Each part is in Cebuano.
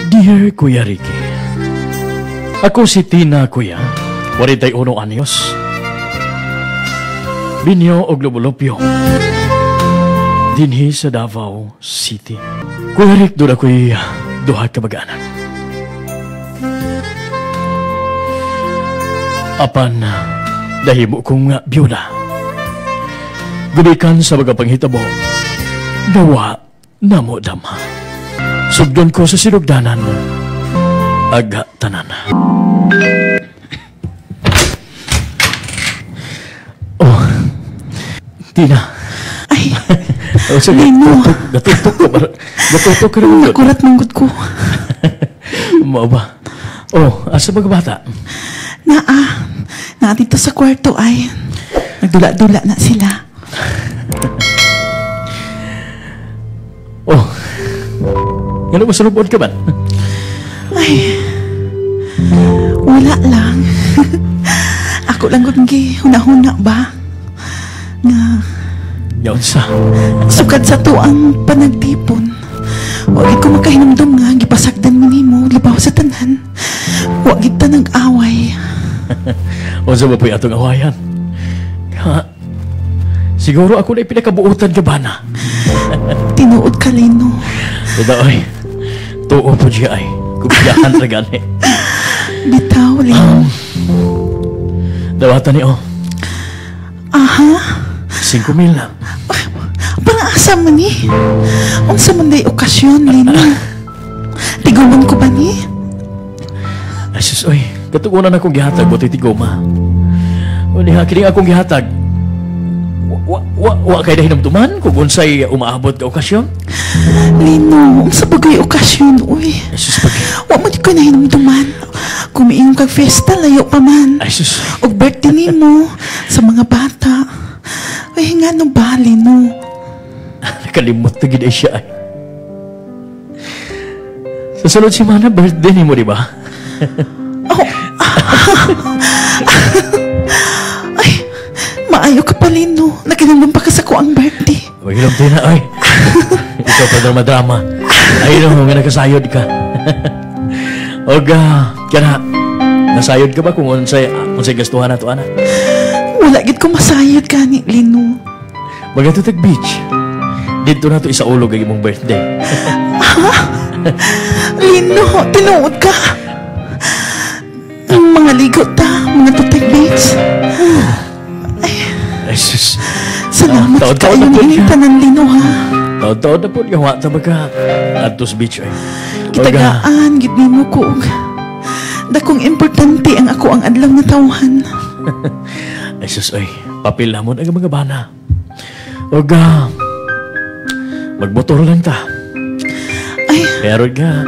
Dear Kuya Ricky, ako si Tina, Kuya, 41 anyos. Binyo og Lubulupyo. Dinhi sa Davao City. Kuya Rick, doon ako'y duha ka mag-anak. Apan, dahimo kong biyuda. Gumikan sa mga panghitabo, gawa na mo dama. Sugdon ko sa sinugdanan, aga tanan. Oh, Tina. Ay, oh, sige, Lino. Gatutok ko. Gatutok ka rin. Nakurat manggod ko. Mao ba? Oh, asa mga bata? Naa. Naa dito sa kwarto ay. Nagdula-dula na sila. Oh. Ngano masulubon ka man? Ay, wala lang. Ako lang gud huna-huna ba? Nga Yaon sa. Sukad sa tuang panagtipon. Wa gid ko makahinumdum nga gipasagdan mi nimo libaw sa tanan. Wa gid ta nag-away. Unsa ba po'y atong awayan? Ha? Siguro ako na pinakabuotan ka ba na? Tinuod ka, Lino. Ito ay, tuo po siya ay. Kubiyahan ra gani. Bitaw, Lino. Dawatan ni oh. Aha. 5,000 lang. Para asa man ni? Unsa man day okasyon, Lino? Tiguman ko ba ni? Ay sus, oy. Katugunan akong gihatag, buti tigoma. O niha, kining akong gihatag. Wa kay dahinumduman kung unsay umaabot ka okasyon? Lino, unsa bagay okasyon, uy? Ay sus, pag... Wa man ko nahinumduman. Kumiingong kag fiesta, layo pa man. Ay sus. Og birthday nimo sa mga bata. Ay, ngano ba, Lino? Nakalimot na gid ay siya ay. Sa sunod semana, birthday nimo, di ba? Oh. Ay, maayo ka pa, Lino. Nakinumdum pa ka sa ko ang birthday. Magilom din na, ay. Ikaw pa drama-drama. Ay, no, nga nakasayod ka. Oga, kana, nasayod ka ba kung unsay gastuhan na to, ana? Wala gid ko masayod gani, Lino. Magadto tag beach. Dito na to isaulog ang imong birthday. Lino, tinuod ka. Mga ligo ta, mga tutay beach. Ay, sus. Salamat Taon-taon kayo na po ning siya. tanan, Lino, ha. Taon-taon na po, gawa ta magka adtos beach ay. Kitagaan gid nimo ko og dakong importante ang ako ang adlaw nga tawhan. Ay sus, ay, papel namon ang mga bana. Oga, magmotor lang ta. Ay, Pero nga,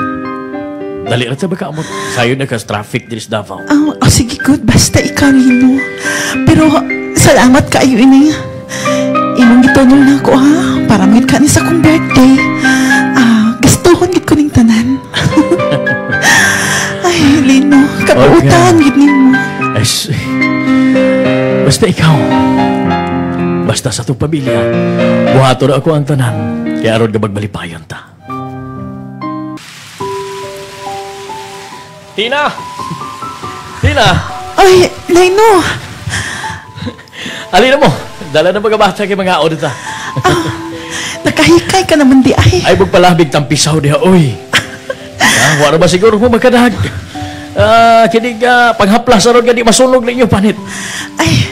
dali ra ta baka amot. Sayo na kas traffic diri sa Davao. Oh, sige, good. Basta ikaw, Lino. Pero salamat kaayo ini. Imong gitunol na ako, ha? Para magit ka ni sa akong birthday. Ah, gastuhon gid ko ning tanan. Ay, Lino, kabuutan gid nimo. Ay, basta ikaw. Basta sa itong pamilya. Buhato na ako ang tanan. Kaya aron ka magbalipayan ta. Tina! Tina! Ay, Lino! Alin na mo? Dala na mga bata kay mga audit ta. Nakahikay ka naman di ay. Ay, magpalabig tampisaw diha, oy. Ah, wala ba siguro mo magkadag? Kinig panghaplas aron ka di masunog ninyo panit. Ay,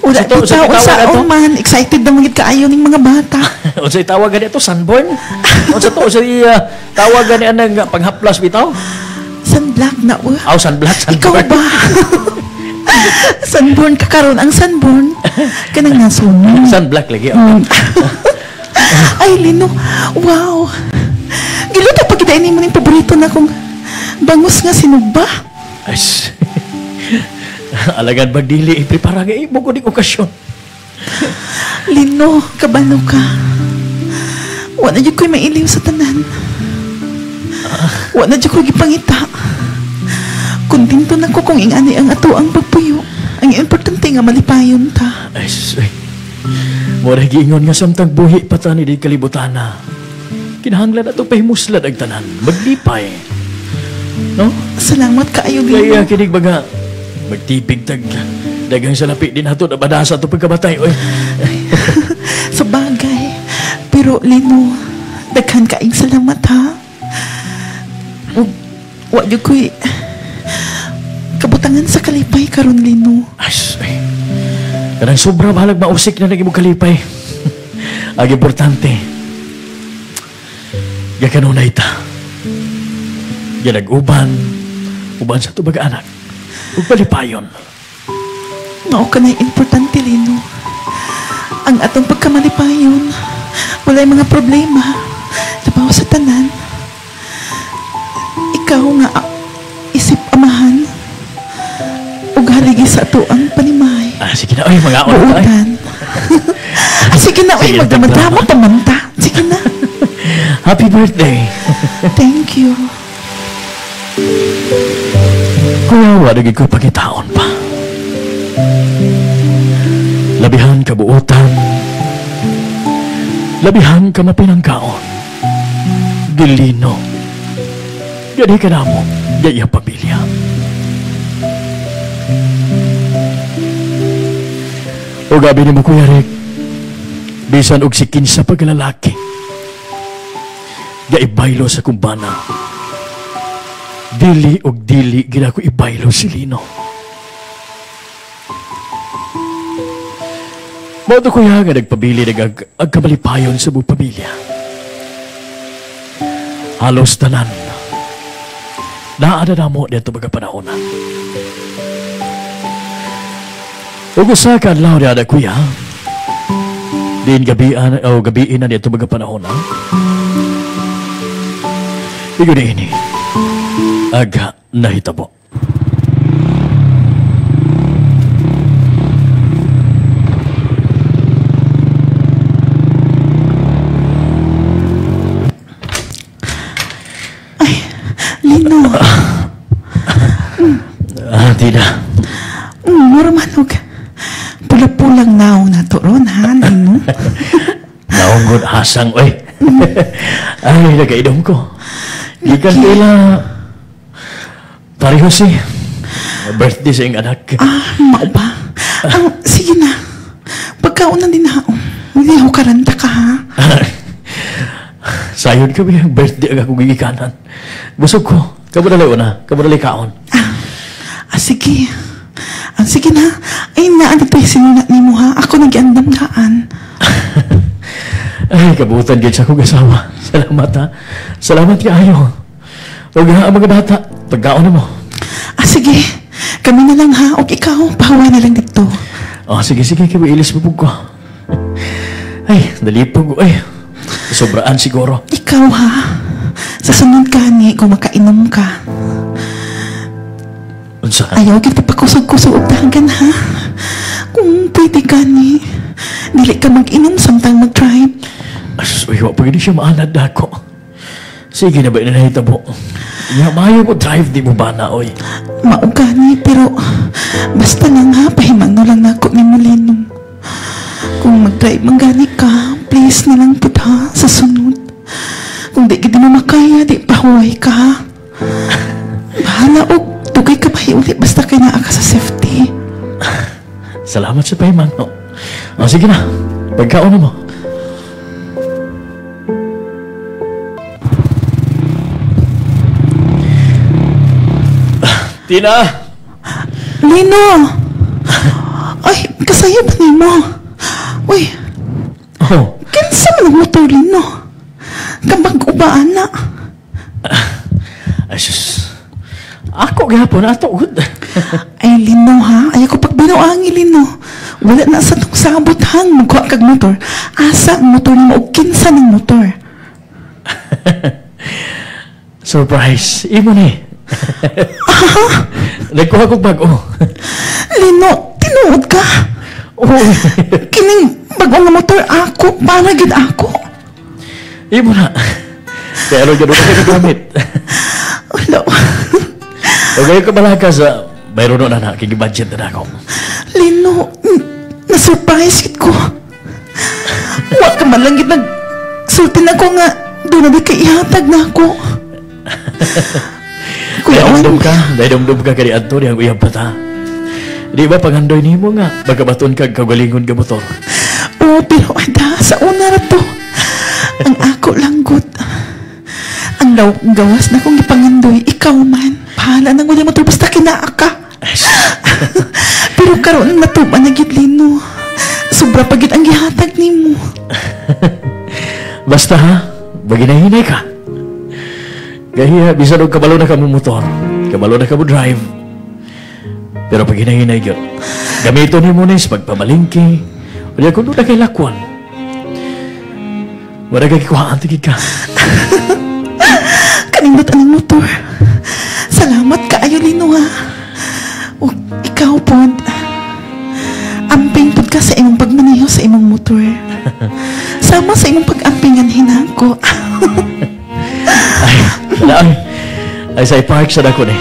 wala Sa kita tawag unsa man. Excited na magit kaayo ning mga bata. Unsay tawag gani ito? Sunburn? Unsa to? Unsay tawag gani anang panghaplas bitaw? Sunblock na wa. Aw, sunblock, sunburn. Ikaw ba? Sunburn ka karon ang sunburn. Kanang nasunog. Sunblock lagi. Oh. Ay, Lino. Wow. Giluto pa kita ini mo ning paborito na kong bangus nga sinugba. Ay, alagan magdili, iprepara nga imo ko ning okasyon. Lino, kabalo ka. Wa na jud ko'y mailiw sa tanan. Wa na jud ko gipangita. Kontento na ko kung ingani ang ato ang pagpuyo. Ang importante nga malipayon ta. Ay, sus, ay. Mura giingon nga samtang buhi pa ta ni di kalibutana. Kinahanglan ato pahimuslad ang tanan. Maglipay. No? Salamat kaayo, Kaya Lino. kinig baga, magtipig tag, dagang salapi din nato na badasa ato pagkabatay, oy. Sa bagay. Pero, Lino, daghan kaing salamat, ha? Ug, wa gyud ko'y kabutangan sa kalipay karon, Lino. As, ay. Kanang sobra bahalag mausik na naging kalipay. Ang importante, gakanunay ta. Ganag-uban, uban sa tubag anak, ug palipayon. Mao ka na importante, Lino. Ang atong pagkamalipayon, walay mga problema. Labaw sa tanan. Ikaw nga isip amahan, ug haligi sa ato ang panimahay. Ah, sige na, oy, mga oras. Buutan. Ah, sige na, oy, Sige, magdamag-damo pamanta. Sige na. Happy birthday. Thank you. Kuya, wala ko pagkitaon pa. Labihan ka buutan. Labihan ka mapinangkaon. Gilino. Gani ka na mo, gaya pamilya. O gabi ni mo, Kuya Rick, bisan og si kinsa pagkalalaki, gaibaylo sa kumbana. Dili og dili gina ko ibaylo si Lino. Mao to, kuya, nga nagpabili nag ag kamalipayon sa buong pamilya. Halos tanan. Naa na namo dito mga panahonan. Ug usa ka adlaw niya na, kuya, din gabian o gabiin na dito mga panahonan. Igo ni ini. Aga nahitabo. Ay, Lino. Ah, Tina. Mura man og pula-pulang naw na to ron, ha, Lino? Naunggod hasang, oy. Ay, nagainom ko. Gikan tila pareho si birthday sa iyong anak. Ah, mao ba? Ang, sige na. Pagkaon na din ha. Hindi ako karanta ka, ha? Sayon kami ang birthday ang akong gigikanan. Busog ko. Kamo dalay una. Kamo dalay kaon. Ah, sige. Ah, sige na. Ay, naan ito yung sinunat ni mo, ha? Ako nag-andam kaan. Ay, kabutan gid sa akong asawa. Salamat, ha. Salamat kaayo. Huwag ha, ang mga bata. Pagkaon na mo. Ah, sige. Kami na lang, ha? O ikaw, pahawa na lang dito. Oh, sige, sige. Kaya ilis mo ko. Ay, nalipog ko. Ay, sobraan siguro. Ikaw, ha? Sa sunod ka, ni, kung makainom ka. Unsa? Ayaw, kita pakusog-kusog og dagan, ha? Kung pwede ka, ni, dili ka mag-inom samtang mag-drive. Asus, uy, wa pa gini siya maanad na ako. Sige na ba inanahitabo? Ya, maayo mo drive di mo ba na, oy? Mao ka, ni, pero basta lang, ha? Pahimang na lang nako ni Molino. Kung mag-drive man gani ka, please na lang pud, ha? Sa sunod. Kung di gid mo makaya, di pahuway ka, ha? Bahala og dugay ka pahiuli, basta kay naa ka sa safety. Salamat sa pahimang, no? O, sige na. Pagkaon na mo. Tina! Lino! Ay, kasaya ba nimo? Uy, Oh, kinsa man ang motor, Lino? Kabag uba, ana? Ay, sus. Ako gihapon, ato, good. Ay, Lino, ha? Ay, ako pagbinuangi, Lino. Wala na sa tong sabot, hang. Magkuha kag motor. Asa ang motor nimo o kinsa ng motor? Surprise. Imo ni. Nagkuha kog bag-o. Lino, tinuod ka. Oo. Kining bag-o nga motor ako, para gid ako. Imo na. Pero gano'n ka gagamit. Wala. O kayo ka balaka sa mayroon na na, kigi-budget na ako. Lino, na-surprise gid ko. Wa ka man lang gid nagsulti na ko nga doon na di kay ihatag na ako. Kuyawan. Dahil ka, dahil ka kani adto dihang uyab pa ta. Di ba pangandoy nimo nga magabaton kag kaugalingon nga motor? Oo, pero ada, sa una ra to. Ang ako lang gud. Ang gawas na kong gipangandoy, ikaw man. Bahala nang wala motor, basta kinaa ka. Pero karon natuba na gid, Lino. Sobra pa gid ang gihatag nimo. Basta ha, maginahinay ka. Gaya, bisan og kabalo na ka mo motor, kabalo na ka mo drive. Pero pag hinahinay gyud, gamiton nimo ni sa pagpamalingki. Unya kung doon na kay lakwan, wala kay kikuhaan tigid ka. Kanindot aning motor. Salamat kaayo, Lino, ha. O, ikaw pod. Amping pod ka sa imong pagmaneho sa imong motor. Sama sa imong pag-ampingan hinako. Ay, wala ay. Ay, sa i-park sa dako ni.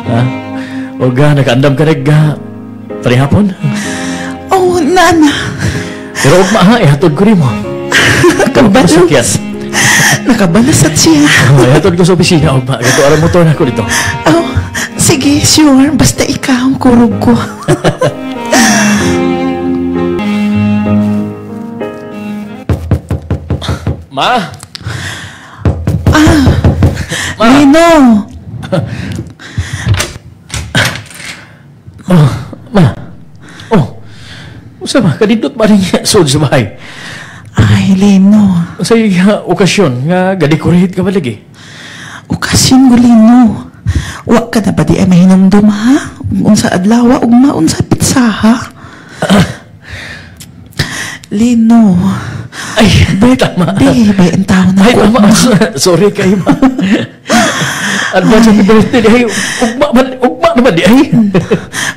Ha? O ga, nakaandam ka nag parihapon? Oh, nana. Pero ugma ha, ihatod ko rin mo. Nakabalas. Nakabalas at siya. Oh, ihatod ko sa opisina, ugma. Gato aram motor na ko dito. Oh, sige, sure. Basta ikaw, kurog ko. Ma? Ah, Ma? Lino. Oh, ma. Oh. Usa ba kanindot ba rin sud sa bahay? Ay, Lino. Sa okasyon nga gadekorate ka ba lagi? Okasyon ko, Lino. Wa ka na ba di ay mahinumdum, ha? Unsa adlaw, ugma, unsa pitsa, ha? Lino. Ay, tama. Birthday ba ang tao na Ay, ko? tama. Sorry kayo, ma. Advance happy birthday di ay. Ugma naman di ay.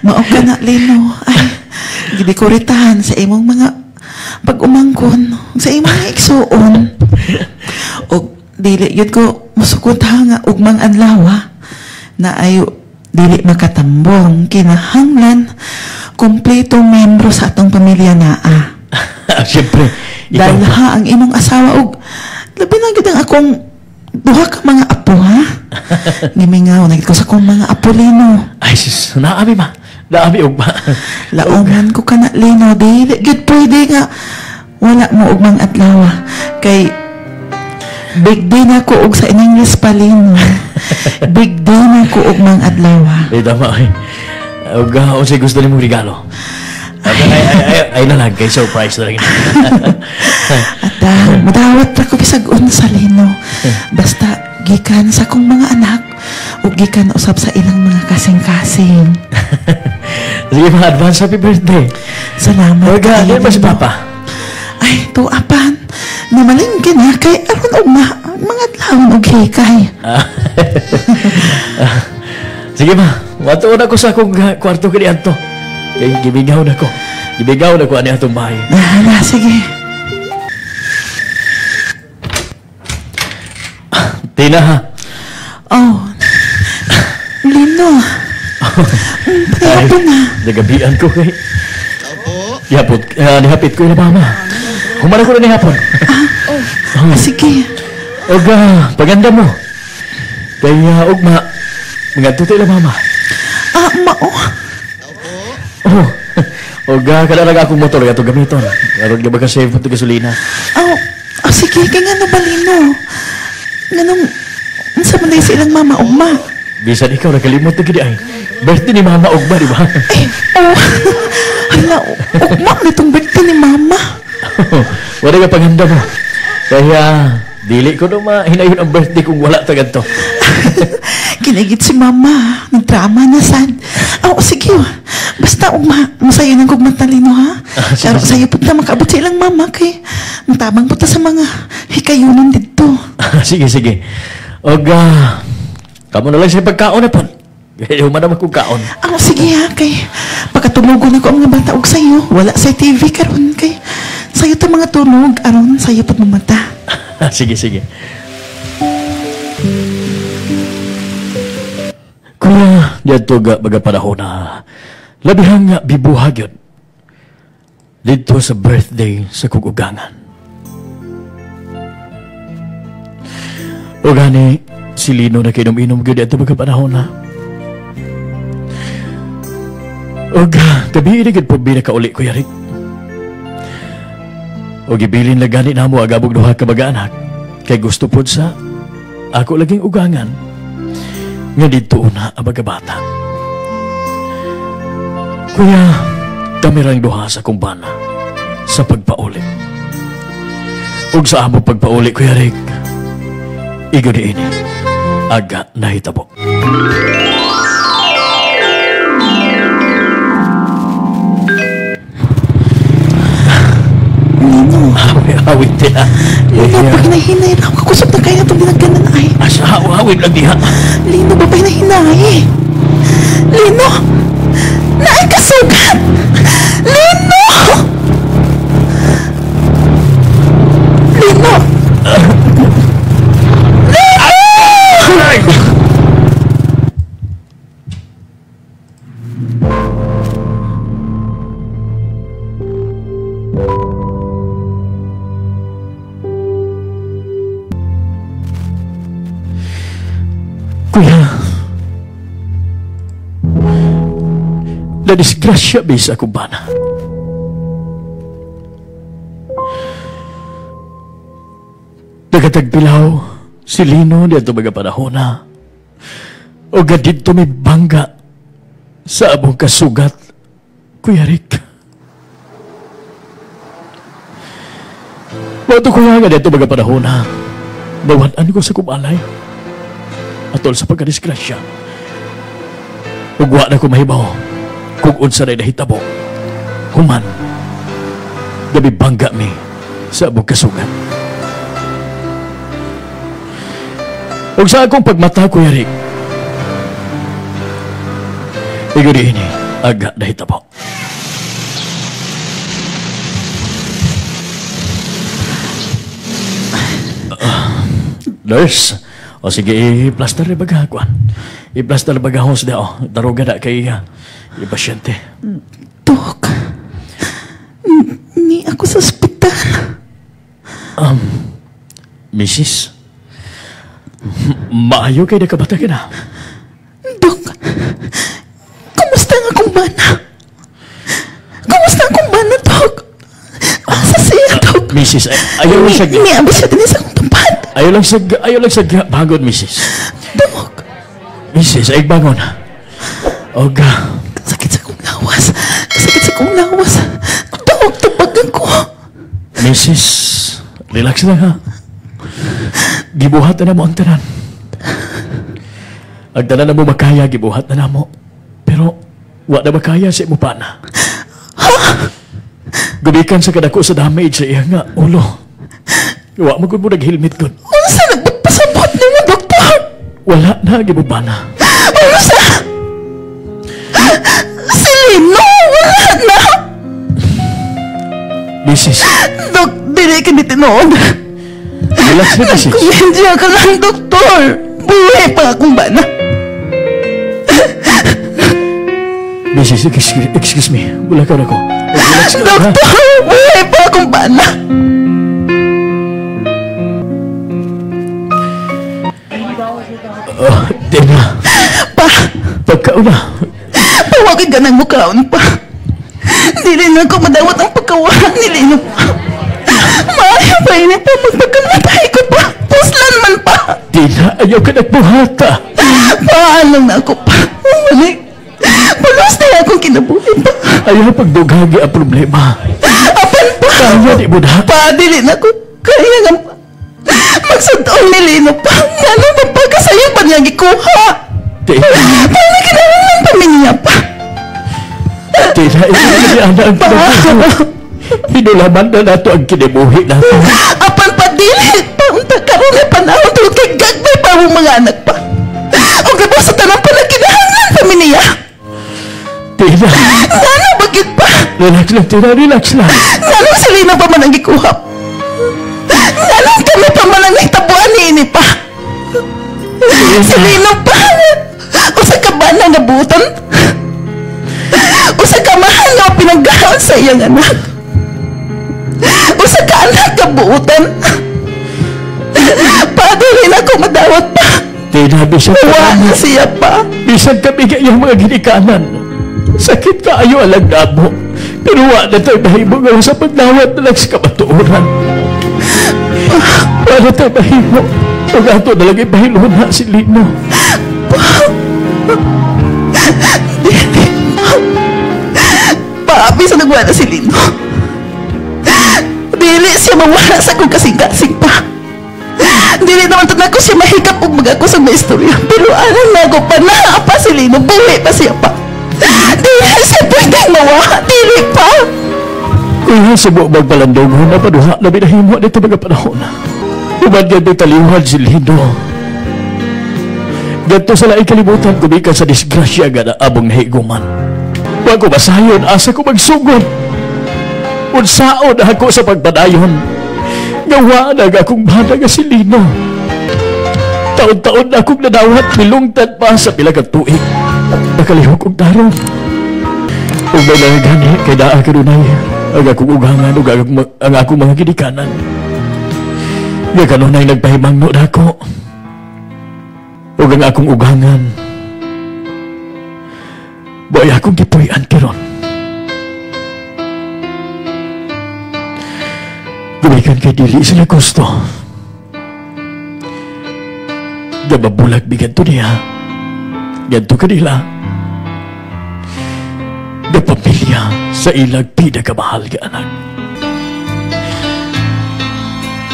Mao ka na, Lino. Ay, gidekoretahan sa imong mga pag-umangkon, sa imong mga igsuon. Og dili yun ko musukot ha nga ugmang adlaw ha, na ay dili makatambong kinahanglan kumpletong membro sa atong pamilya naa. Siyempre, ikaw. Dalha ang imong asawa og labi na gid ang akong duha ka mga apo ha. Gimingaw na gid ko sa akong mga apo, Lino. Ay, sus, naami ma. Naami ugma. Lauman ko kana, Lino, dili gid pwede nga wala mo ugmang adlaw kay big day na ko og sa English pa, Lino. Big day na ko ugmang adlaw. Eh, tama ay. Ug unsay gusto nimong regalo? Ay, ay, ay, ay, ay na lang, kay surprise na lang. At mudawat ra ko bisag unsa, Lino. Basta gikan sa akong mga anak ug gikan usab sa ilang mga kasing-kasing. Sige ma, advance happy birthday. Salamat. Oga, kaayo, di ba si Lino. Papa? Ay, tuapan. Namalingki na kay aron ugma mga adlawon og hikay. Sige ma, matuon ako sa akong kwarto kini adto. Kay gibigaw na ko. Gibigaw na ko ani atong bahay. Na, sige. Tina ha. Oh. Lino. Panihapon na. Nagabian ko kay. Nihapot, nihapit ko ila mama. Humana ko na nihapon. Ah, sige. Og paganda mo. Kaya ugma ngadto ta ila mama. Ah, mao. Oh. Og kada lang akong motor ato gamiton. Aron nga maka-save mo gasolina. Oh, oh sige, kay ngano ba, Lino? Nganong unsa man sa ilang mama ugma? Bisan ikaw nakalimot na gid ay. Birthday ni mama ugma, di ba? Eh, oh. Hala, ugma nitong birthday ni mama. Wala ka paghanda mo. Kaya dili ko no mahinayon ang birthday kung wala ta gadto. Kinigit si mama. Nagdrama na sad. Oh, sige. Basta ugma, masayo ng kugmata, Lino, ha? Sige, Pero sige. sayo pud ta makaabot sa ilang mama kay matabang pud ta sa mga hikayunan didto. Sige, sige. Og kamo na lang sa pagkaon na pon. Kaya human naman kong kaon. Oh, sige ha, kay pagkatulugon ako ang mga bata og sayo. Wala sa TV karon kay sayo ta mga tulog aron sayo pud mamata. Sige, sige. Kuya, diadto ga baga panahon na labihang nga bibuhag yun. Dito sa birthday sa kugugangan. O gani, Si Lino na kainom-inom gyud ato mga panahon na. Og gabi ini gyud pud nakauli, Kuya Rick. Og gibilin na gani namo ang abog duha ka mag-anak kay gusto pod sa ako laging ugangan nga didto una ang mga bata. Kuya, kami rang duha sa akong bana sa pagpauli. Ug sa amo pagpauli, Kuya Rick, igo ni ini, aga nahitabo. Lino. Awit diha. Lino, pag hinahinay na ako, kakusap na kayo na itong dinagganan ay. Asa, awit lang diha. Lino, ba hinahinay? Lino! Naay kasugat! Lino! Lino! Lino! Kuya, na-disgrasya bis ako bana. Nagatagpilaw si Lino dito mga panahon na. O dito may bangga sa abong kasugat, Kuya Rick. Wato kuya nga dito mga panahon na. Bawan-an ko sa kumalay. Atol sa pagkadisgrasya. Ugwa na ko mahibaw kung unsa na nahitabo. Human, gabi bangga mi sa abong kasugat. Ug sa akong pagmata, Kuya Rick, igo di ini, aga nahitabo. Nurse, o sige, i-plaster na baga, kuan. I-plaster na baga, hos da, o. Daruga na kay i-pasyente. Dok, ni ako sa ospital. Mrs., maayo kay nakabata ka na. Dok, kumusta ang akong bana? Kumusta ang akong bana, Dok? Asa siya, Dok? Mrs., ayaw lang siya. Niabot siya din sa akong tapat. Ayaw lang siya bangon, Mrs. Dok. Mrs., ay bangon. Oga. Sakit sa akong lawas. Sakit sa akong lawas. Dok, tubagan ko. Mrs., relax lang ha. Gibuhat na mo ang tanan. Ang tanan na mo makaya, gibuhat na mo. Pero, wa na makaya sa imo pana. Ha? Gumikan sa kadako sa damage sa iya nga ulo. Wa mo gud mo nag-helmet gud. Unsa nagpasabot nimo, doktor? Wala na gibubana. Unsa? Si Lino, wala na. Mrs. Dok, dili ka ni tinuod. Relax na, Mrs. Nagkomedya ka lang, doktor. Buhay pa akong bana. Mrs., excuse me. Wala ka na ko. Relax ka. Doktor, buhay pa akong bana. Oh, Dena. Pa. Pagkauna. Pawagin ka ng mukhaon pa. Dili na ako madawat ang pagkawahan ni Lino pa. Maayo pa ini pa, magpagkamatay ko pa. Puslan man pa. Dina, ayaw ka nagbuhata. Paalam na ako pa. Umalik. Pulos na akong kinabuhi pa. Ayaw pagdugagi ang problema. Apan pa. Kaya di mo na. Pa, dili na ako. Kaya nga magsudon ni Lino pa. Ano pa pagkasayo pa niya gikuha? Dina. Paano kinahanglan pa niya pa? Dina, ito na ang kinabuhi. Hinulaman na nato ang kinabuhi nato. Apan pa dili. Paunta karon ay panahon tulad kay gagbay pa ang mga anak pa. O gabo sa tanang pa na kinahanglan pa niya. Tina. Ngano bakit pa? Relax lang, Tina. Relax lang. Ngano si Lino pa man ang gikuha? Ngano kami pa man ang nahitabuan ni ini pa? Si Lino pa. Usa ka ba na nabutan? Usa ka mahal na pinaggaon sa iyang anak? Usa ka anak kabuutan? Padulin ako madawat pa. Tina, bisan Wa na siya pa. Bisan kami kayong mga ginikanan. Sakit kaayo alang namo. Pero wa na tayo mahimo nga sa pagdawat na lang sa kamatuoran. Wa na tayo mahimo. Ug ato na lang ipahiluna si Lino. Dili. Pa, bisan nagwala si Lino, dili siya mawala sa akong kasing-kasing pa. Dili naman tanag ko siya mahikap og mag ako sa mga istorya. Pero alam na ako pa, naa pa si Lino, buhi pa siya pa. Dili siya pwedeng mawa, dili pa. Kuya, subo magpalandong na paduha na binahimo dito mga panahon. Uban ganito taliwan si Lino. Ganto sa laing kalibutan, gumikan sa disgrasya nga naabong nahiguman. Wa ko masayon, asa ko magsugod. Unsaon ako sa pagpadayon. Gawa na akong bana nga si Lino. Taon-taon na akong nadawat, nilungtad pa sa pila ka tuig. Nakalihok og tarong. Ug may lang gani kay naa kanunay ang akong ugangan ug ang akong mga ginikanan. Nga kanunay nagpahimangno nako. Ug ang akong ugangan boy akong gipuy-an karon. Gumikan kay dili sila gusto. Gababulag bigan to niya. Ganto kanila. Gapamilya sa ilag pinakamahal ka anak.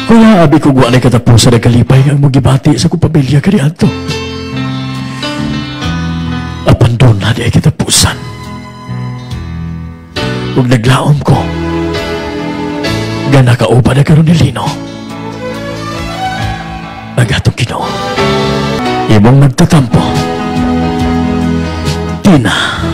Kuya, abi ko wa na katapusan na kalipay ang mugibati sa kong pamilya kaniadto. Apan doon na di ay katapusan. Ug naglaom ko, nga nakauban na karon ni Lino. Ang atong Ginoo. Imong magtatampo. Tina.